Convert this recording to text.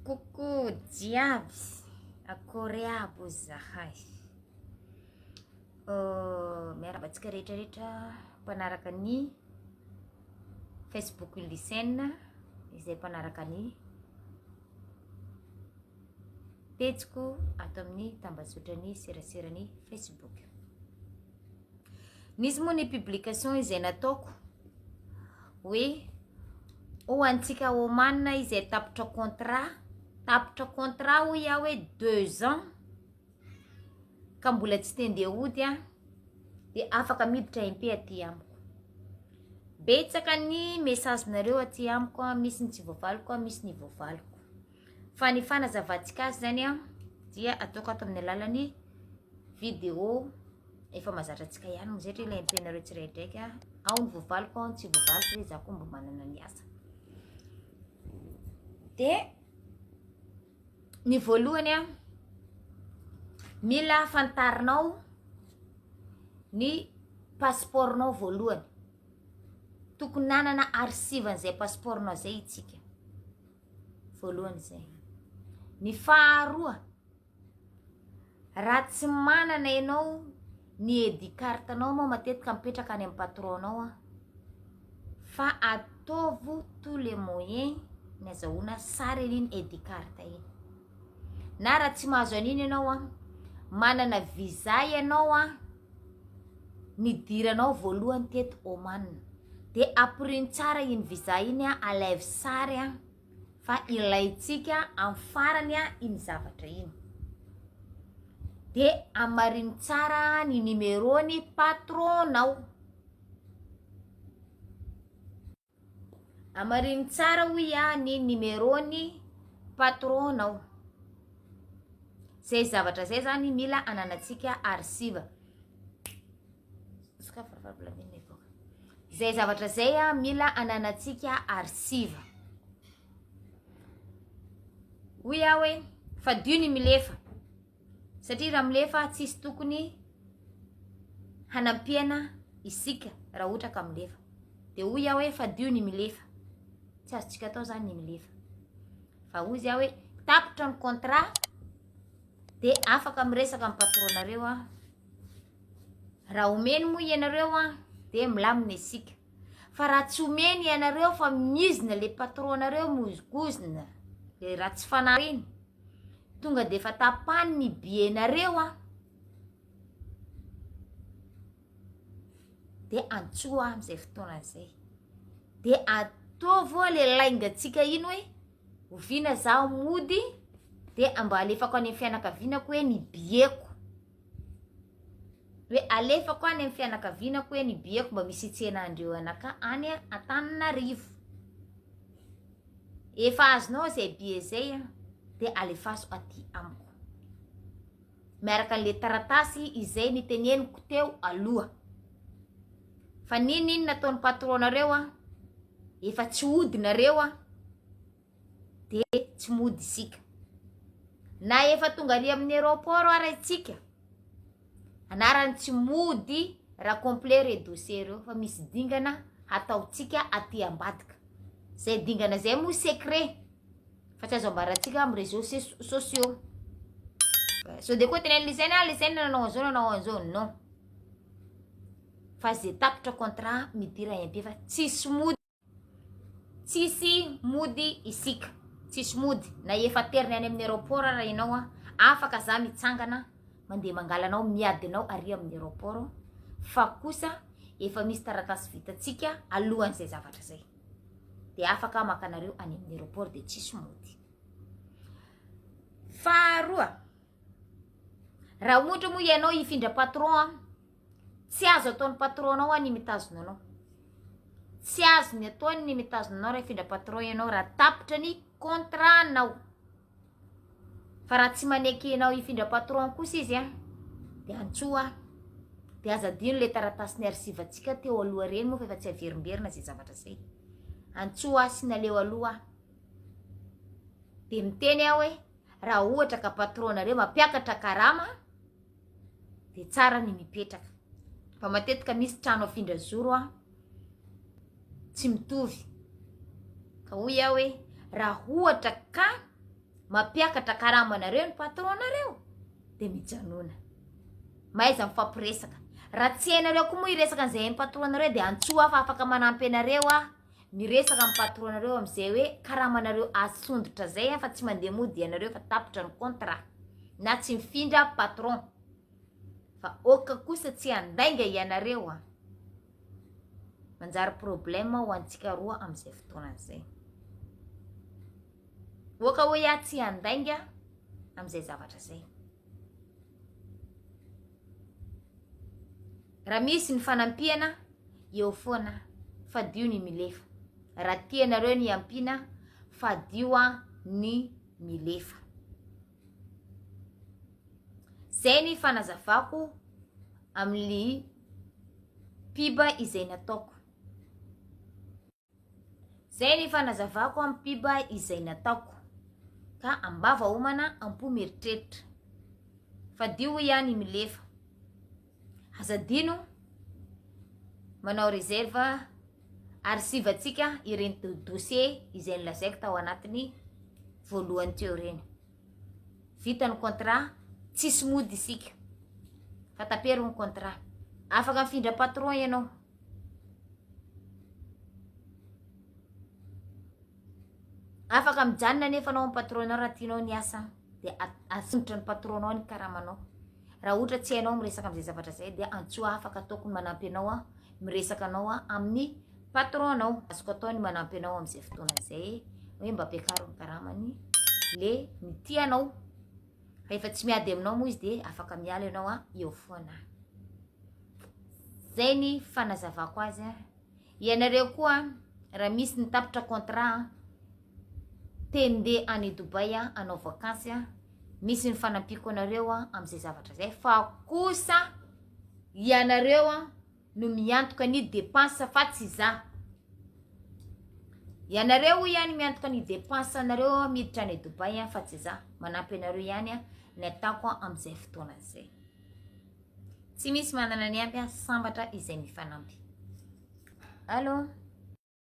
Coucou jiaby, akory aby hozy zahay. Miarahaba antsika rehetra rehetra mpanaraka ny Facebook Lycène izay mpanaraka ny pejiko ato amin'ny tambazotran'ny seraseran'ny Facebook. Nisy moa ny publication izay nataoko hoe ho antsika Oman izay tapitra contrat, tapitra contrat hoy aho hoe deux ans ka mbola tsy te handeha hody aho dia afaka miditra MP aty amiko. Betsaka ny message-nareo aty amiko, misy ny tsy voavaliko, misy ny voavaliko. Fa ny fanazavantsika azy zany an, dia ataoko ato amin'ny alalan'ny vidéo efa mahazatra antsika ihany moa satria ilay MP-nareo tsiraidraika ao ny voavaliko ao ny tsy voavaliko hoe za koa mba manana ny asa. Dia ny voalohany an, mila fantarinao ny passeport-nao voalohany. Tokony hanana archive an'izay passeport-nao izay isika. Voalohany izay. Ny faharoa, raha tsy manana ianao ny ID carte nao moa matetika mipetraka any amin'ny patron nao an, fa ataovy tous les moyens ny azahoana sary an'iny ID carte iny. Na raha tsy mahazo an'iny ianao an, manana visa ianao an, nidiranao voalohany teto Oman dia ampirino tsara iny visa iny an, alaivo sary an, fa ilaintsika amin'ny farany an iny zavatra iny. Dia amarino tsara ny numéro ny patron-nao. Amarino tsara hoy aho ny numéro ny patron nao. Zay zavatra zay zany mila ananantsika archive. Zay zavatra zay a mila ananantsika archive. Hoy aho hoe fadio ny milefa. Satria raha milefa tsisy tokony hanampiana isika raha ohatra ka milefa. Dia hoy aho hoe fadio ny milefa. Tsy azontsika atao zany ny milefa. Fa hoy aho hoe tapitra ny contrat dia afaka miresaka amin'ny patron-nareo aho. Raha omeny moa ianareo an dia milamina isika. Fa raha tsy omeny ianareo fa mizina le patron-nareo mihozongozona le ratsy fanahy iny. Tonga dia efa tapany ny billet nareo an! Dia antsoa aho amin'izay fotoana izay. Dia ataovy hoa le laingantsika iny hoe oviana zaho mody dia mba alefako any amin'ny fianakavianako hoe ny billet-ko. Hoe alefako any amin'ny fianakavianako hoe ny billet-ko mba misy hitsena andreo anakahy any Antananarivo. Efa azonao izay billet izay an, dia alefaso aty amiko. Miaraka an'le taratasy izay niteneniko teo aloha. Fa n'inon'inona ataon'ny patron-nareo an, efa tsy hody nareo an, dia tsy mody isika. Na efa tonga ary amin'ny aéroport ara isika, anarany tsy mody raha complet reo dossier reo fa misy dingana hataontsika aty ambadika. Zay dingana zay moa secret fa tsy azo ambarantsika amin'ny réseaux sociaux. Sao dia koa teneniny lycéenne, ah lycéenne nanao an'izao nanao an'izao, non. Fa ze tapitra contrat midira MP fa tsisy mody. Tsisy mody isika, tsisy mody na efa ateriny any amin'ny aéroport ara ianao a, afaka za mitsangana mandeha mangala anao miady anao ary amin'ny aéroport fa kosa efa misy taratasy vitantsika alohan'izay zavatra zay de afaka maka anareo any amin'ny aéroport de tsisy mody. Faharoa, raha ohatra moa ianao hifindra patron a, Tsy azo ataon'ny patron-nao ny mitazona anao. Tsy azony ataony ny mitazona anao raha hifindra patron ianao raha tapitra ny contrat-nao. Fa raha tsy maneky anao hifindra patron kosa izy an, dia antsoa aho. Dia aza adino ilay taratasy niarisivantsika teo aloha ireny moa fa efa tsy averimberina izay zavatra izay. Antsoa aho sy naleo aloha aho. Dia miteny aho hoe raha ohatra ka patron-nareo mampiakatra karama, dia tsara ny mipetraka fa matetika misy trano afindra zoro an tsy mitovy ka hoy aho hoe raha ohatra ka Mampiakatra karamanareo ny patron-nareo dia mijanona. Mahaiza mifampiresaka. Raha tsy hainareo koa moa hiresaka an'izay hain'ny patron-nareo dia antsoa aho fa afaka manampy anareo aho miresaka amin'ny patron-nareo amin'izay hoe karamanareo asondrotra zay fa tsy mandeha mody ianareo fa tapitra ny contrat na tsy mifindra patron. Fa oka kosa tsy handainga ianareo a. Manjary problème ho antsika roa amin'izay fotoana izay. Oka hoy aho tsy handainga amin'izay zavatra izay. Raha misy ny fanampiana eo foana, fadio ny milefa. Raha tianareo ny ampiana, fadio ny milefa. Zay ny fanazavako amin'ny pub izay nataoko. Zay ny fanazavako amin'ny pub izay nataoko. Ka ambava homana, am-po mieritreritra. Fadio hoy aho ny milefa. Aza adino manao réserve arsivantsika ireny dossier izay nolazaiko tao anatiny voalohany teo ireny. Vita ny contrat, tsisy mody isika fa tapero ny contrat. Afaka mifindra patron ianao. Afaka mijanona anefa anao amin'ny patron-nao raha tianao ny asa dia asondrotra ny patron-nao ny karamanao. Raha ohatra tsy hainao miresaka amin'izay zavatra izay dia antsoa afaka ataoko ny manampy anao aho miresaka anao aho amin'ny patron-nao. Azoko atao ny manampy anao amin'izay fotoana izay hoe mba ampiakaro ny karamany le ny tianao. Rehefa tsy miady aminao moa izy dia afaka miala ianao a eo foana. Zay ny fanazavako azy a. Ianareo koa raha misy ny tapitra contrat te ndeha any Dubaï hanao vakansy misy ny fanampiako anareo amin'izay zavatra izay fa kosa ianareo no miantoka ny dépense fa tsy za. Ianareo hoy ihany miantoka ny dépense anareo miditra any Dubaï fa tsy za. Manampy anareo ihany ny ataoko amin'izay fotoana izay. Tsy misy manana ny ampy sambatra izay mifanampy. Allô?